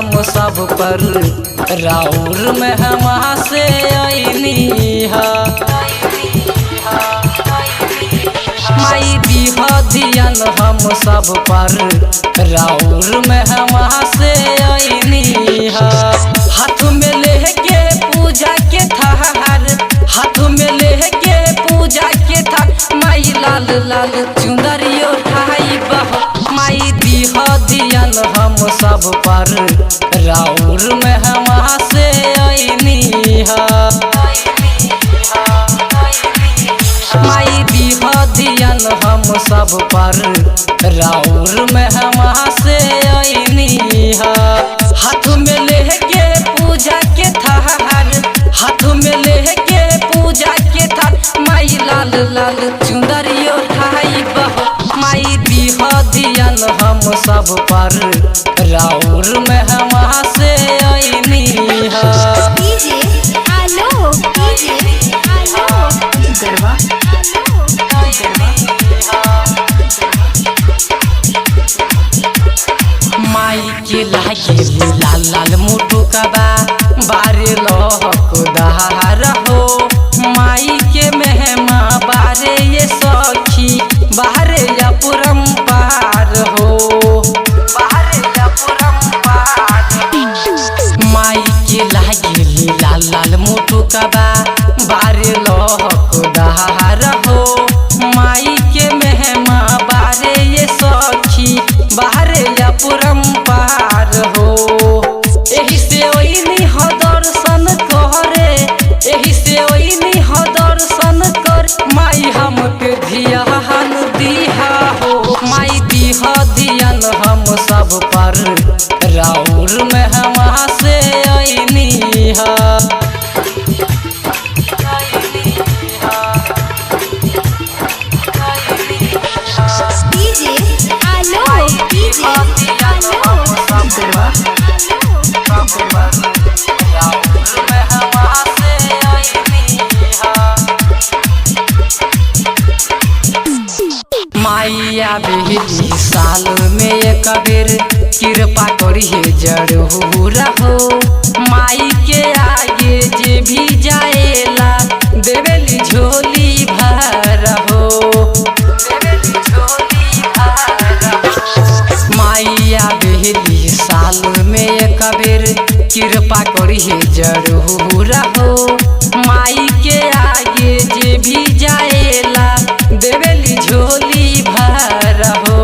हम सब पर राउर में हम से अइनी हा। माई दीह धियन हम सब पर राउर में हम से अइनी हा। हाथ में लेके पूजा के थार, हाथ में लेके पूजा के थार, माई लाल लाल चुंदरी ओढ़ाई बह। माई दीह धियन हम सब पर राउर में हम से अइनी हा। माई दीह धियन हम सब पर राउर में हम से अइनी हा। हाथ में लेके पूजा के थार, हाथ में लेके पूजा के थार, माई लाल लाल चुंदरी ओढ़ाई बह। माई दीह धियन हम सब पर राउर में हम से अइनी हा। DJ Alok DJ Alok Garba माई के लागे लाल लाल मुटुकबा बारे लहक दहार हो। माई के मेहमा बारे ये सखी बारे अपरंपार हो, बारे अपरंपार। माई के लागे लाल लाल मुटुकबा बारे लहक दहार हो। माई के मेहमा बारे ये सखी बारे अपरंपार हो। एही से ओइनी ह दर्शन करे, एही से ओइनी ह दर्शन कर, माई हमके धियान दिहा हो। माई दीह धियन हम सब पर राउर में हम से अइनी हा। DJ Alok DJ Alok Garba माइया बेली साल में एक बेर कृपा करिए जरूर हो। माई के आगे जे भी जाएला देवेली झोली भर हो, देवेली झोली भर। माइया बेली साल में एक बेर कृपा करिए जरूर हो। माई के आगे जे भी जाएला देवेली झोली भर हो।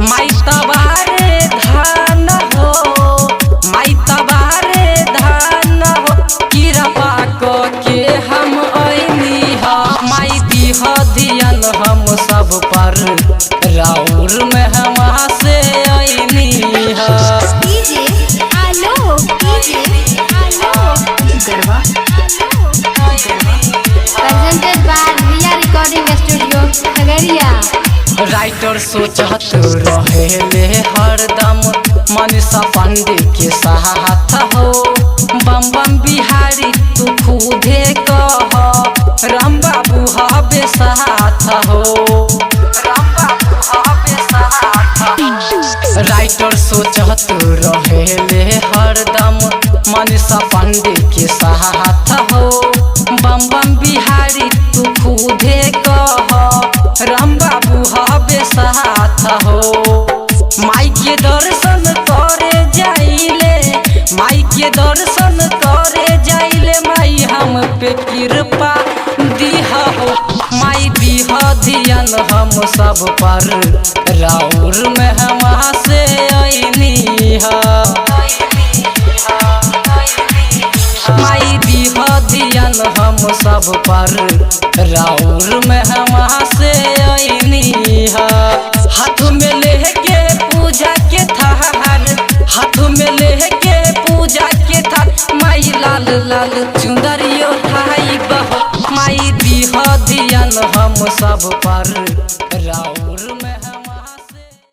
माई तबारे धान हो, माई तबारे धान हो, कृपा क के हम अइनी हा। माई दीह धियन हम सब पर राउर में हम से अइनी हा। DJ Alok DJ Alok Garba presented by Riya recording studio Khagaria. Writer सोचत रहेले हरदम मनीषा पांडे के साथ हो। बम बम बिहारी तू खुदे कह राम बाबू हबे साथ हो, राम बाबू हबे साथ। राइटर सोचत रहेले हरदम मनीषा पांडे के साथ हो। बम बम बिहारी तू खुदे कह राम बाबू हबे साथ हो। माई के दर्शन करे जाइले, माई के दर्शन करे जाइले, माई हम पे कृपा दीहा हो। माई दीह धियन हम सब पर राउर में हम से अइनी हा। माई दीह धियन हम सब पर राउर में हम से अइनी हा। हाथ में लेके पूजा के थार, हाथ में लेके पूजा के थार, माई लाल लाल चुंदरी ओढ़ाई बह। माई दीह धियन हम सब पर राउर।